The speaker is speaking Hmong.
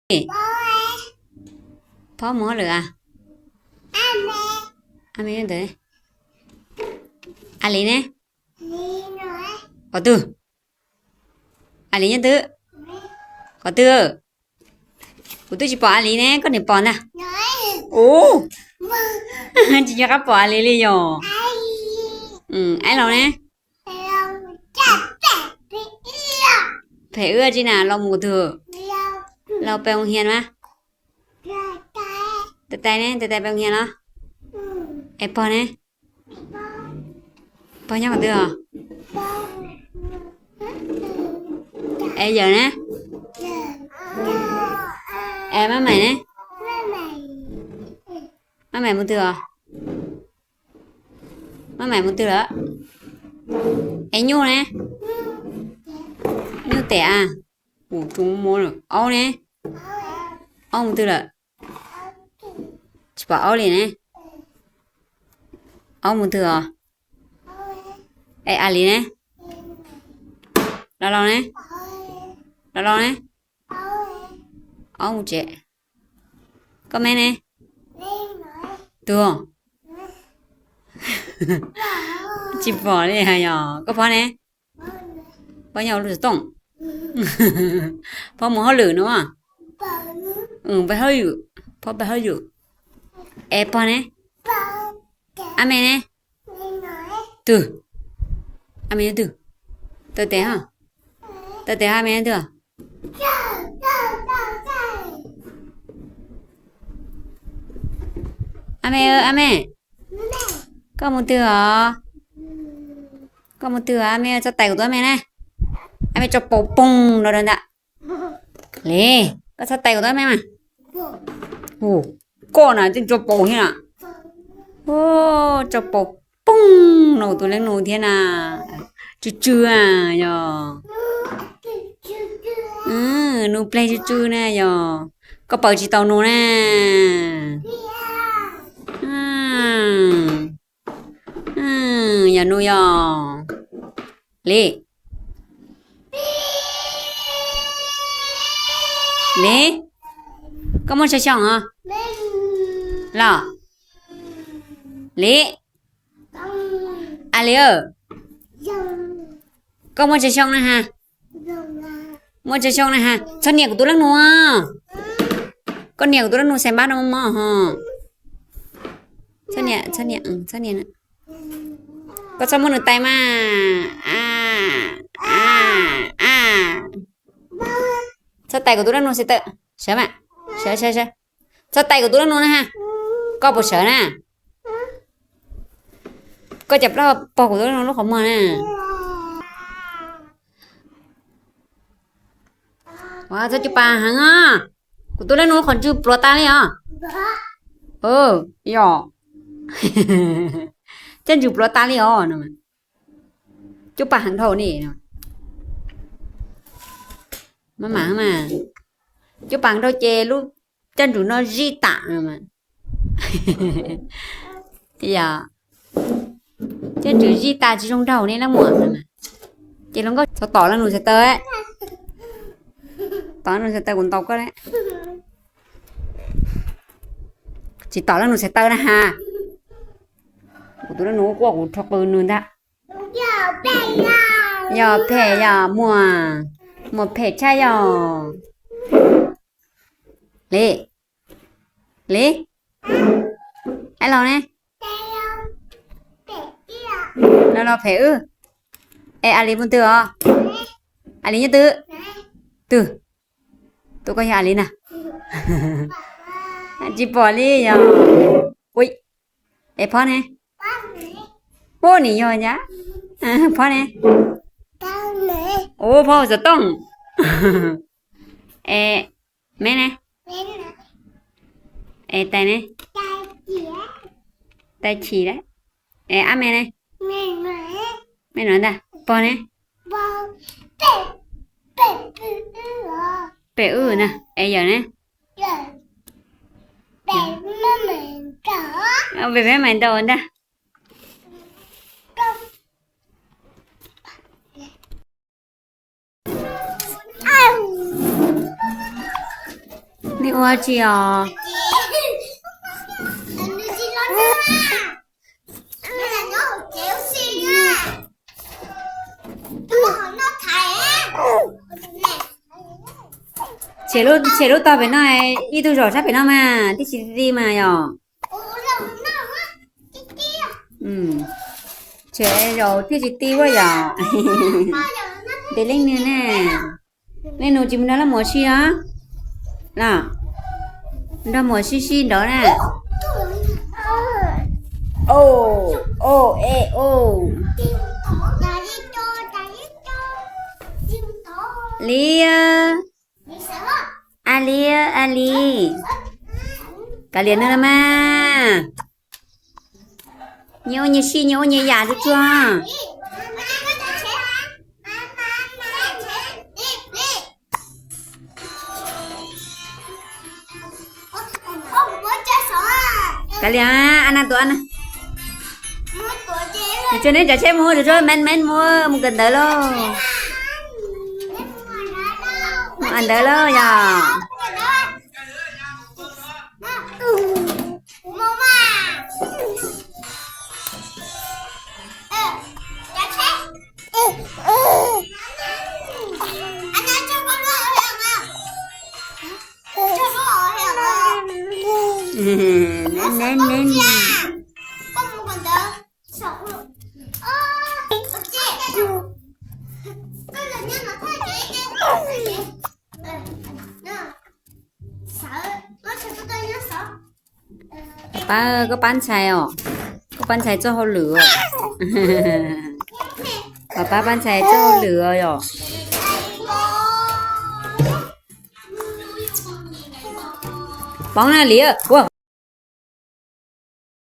Phob mus hauj lwm a? A me ntawd. A Lis ne? Qhov twg? A Lis nyob twg? Qhov twg? Kuv twb tsis pom A Lis ne, koj niam pom ntag. Ub, tsis nco qab pom A Lis li yog. Aib laus ne? Phem wb tsi na, laus mus twg? Laus pem hoos hias mas. Tais tais ne, tais tais pem hoos hias los? Es pog ne? Pog nyob qhov twg os? Es yawm ne? Es maj maim ne? Maj maim mus twg os? Maj maim mus twg lawm? Es nyuj ne? Nyuj tes a? Kuv tsis mus lawm. Aub ne? Aub mus twg lawm? Tsis pom aub li ne. Aub mus twg os? Es A Lis ne? Los los ne? Los los ne? Aub mus tsev. Koj me ne? Twg? Tsis pom li hais yog. Koj phob ne? Phob nyob hauv lub xov tooj. Phob mus hauj lwm no. Peb hauj lwm, phob peb hauj lwm. Es pog ne? A me ne? Twg? A me nyob twg? Taw tes ho. Taw tes ho, a me nyob twg? A me, a me, koj mus twg os? Koj mus twg os a me? Txhob tais kuv tus a me na. A me tso paus poog rau ntawm ntag. Li, koj txhob tais kuv tus a me mas. Koj na twb tso paus thiab na. Tso paus poog rau kuv tus leej nus thiab na. Tsw tsw a yog. Nus pleg tsw tsw na yog. Koj paws tsis tau nus na. Yog nus yog. Li, Li, koj muaj tsawg xyoo os? Los, Li, a Li, koj muaj tsawg xyoo na ha? Muaj tsawg xyoo na ha? Txhob nias kuv tus leej nus. Koj nias kuv tus leej nus xais npab no mob ho. Txhob nias, txhob nias, txhob nias. Koj txhob muab nws tais mas. A, a, a. Txhob tais kuv tus leej nus xais taw. Sawv mas, sawv, sawv, sawv. Txhob tais kuv tus leej nus na ha. Koj puas sawv na? Koj cov plaub pog kuv tus leej nus lub qhov muag na. Ua txhob cub pas heev os. Kuv tus leej nus qhov ntswg pluav tas li os. Yog, caj ntswg pluav tas li os no. Cub pas heev dhau ni. Maj mam mas, cub pas heev dhau ces lub caj ntswg no zij tas. Yog, caj ntswg zij tas tsis zoo nraug ne leej muam. Ces hluas nkauj txhob tom leej nus xais taw. Tom leej nus xais taw kuv ntaus koj. Tsis tom leej nus xais taw na ha. Kuv tus leej nus quaj kuv rho qw nws ntag. Yog phem yog muag, muag phem tshaj yog. Li, Li, aib laus ne? Los los phem wb. Es a Li mus twg os? A Li nyob twg? Twg? Tus koj yog a Li na? Tsis pom li yog. Ui, es phob ne? Ua nim yog nyab. Phob ne? Ua phob xov tooj. Es me ne? Es tais ne? Tais chim lawm. Es ab me ne? Me no ntag. Pog ne? Pem wb na. Es yawm ne? Pem me mais ntau ntag. Ua tsi os? Tshem lub tog pem no, ib tug zaum sab pem no mas twb tsis ti mas yom. Tshem zaum thiaj tsis ti ua yom. Ntes leej nus ne. Leej nus tsis mus nrog leej muam si os. Los, nrog muam si si nraud na. O, o, e, o. Li, a li, a li. Kav liam nws los mas. Nyias ua nyias si, nyias ua nyias yam tsuag tsuag. Kav liam, a na tuav na. Mus tsuag neb tsav tsheb mus, tsuag tsuag mev mev mus, mus kawm ntawv lauj. Mus kawm ntawv lauj yom. Pab, koj pab ntxhais os, koj pab ntxhais txoj hauj lwm os. Pab, pab ntxhais txoj hauj lwm os yom. Poob na Liv.